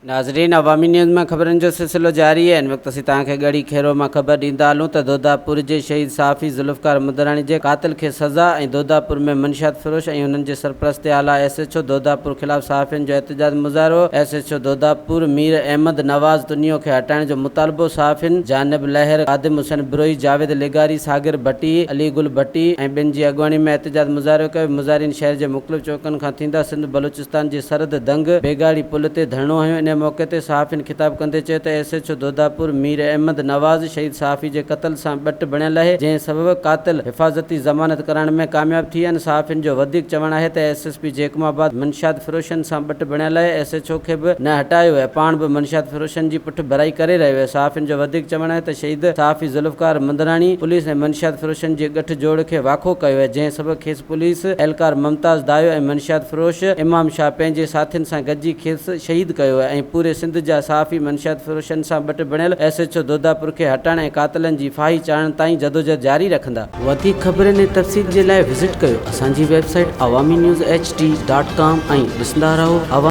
ناظرين عوامي نيوز مان خبرن جو سلسلو جاري آهي هن وقت اسين توهان کي ڳڙهي خيرو مان خبر ڏيندا هلون ته دوداپور جي شهيد صحافي ذوالفقار مدراڻي جي قاتل کي سزا ۽ دوداپور ۾ منشيات فروش ۽ انهن جي سرپرست اعليٰ ايس ايڇ او دوداپور خلاف صحافين جو احتجاج مظاهرو S H O Dodapur Mir Ahmed Nawaz Tunio کي هٽائڻ جو مطالبو صحافين جانب لهر خادم حسين بروهي جاويد لغاري ساگر ڀٽي علي گل ڀٽي ۽ ٻين جي اڳواڻي ۾ احتجاج مظاهرو ڪيو مظاهرين شهر جي مختلف چوڪن کان ٿيندا سنڌ بلوچستان جي سرحد دنگ بيگاڙي پل تي ڌرڻو هنيو انهي موقعي تي صحافين خطاب ڪندي چيو ته S H O Dodapur Mir Ahmed Nawaz شهيد صحافي جي قتل سان ٻٽ بڻيل آهي جنهن سبب قاتل حفاظتي ضمانت ڪرائڻ ۾ ڪامياب ٿي آهن صحافين جو وڌيڪ چوڻ آهي ته ايس ايس پي جيڪب آباد منشيات فروشن سان ٻٽ بڻيل آهي ايس ايڇ او کي به نه هٽايو ويو پاڻ به منشيات فروشن جي پٺ ڀرائي ڪري رهيو آهي صحافين جو وڌيڪ چوڻ آهي ته شهيد صحافي ذوالفقار مندراڻي پوليس ۽ منشيات فروشن جي ڳٺ جوڙ کي واکو ڪيو آهي جنهن سبب کيس پوليس اهلڪار ممتاز دايو ۽ منشيات فروش امام شاهه پنهنجي ساٿين سان گڏجي کيس شهيد ڪيو ۽ پوري سنڌ جا صحافي منشيات فروشن سان ٻٽ بڻيل ايس ايڇ او دوداپور کي هٽائڻ ۽ قاتلن جي ڦاهي چاڙهڻ تائين جدوجهد جاري رکندا. وڌيڪ خبرن ۽ تفصيل جي لاء وزٽ ڪيو اسان جي website Awami news H D dot com ۽ ڏسندا رهو عوامي.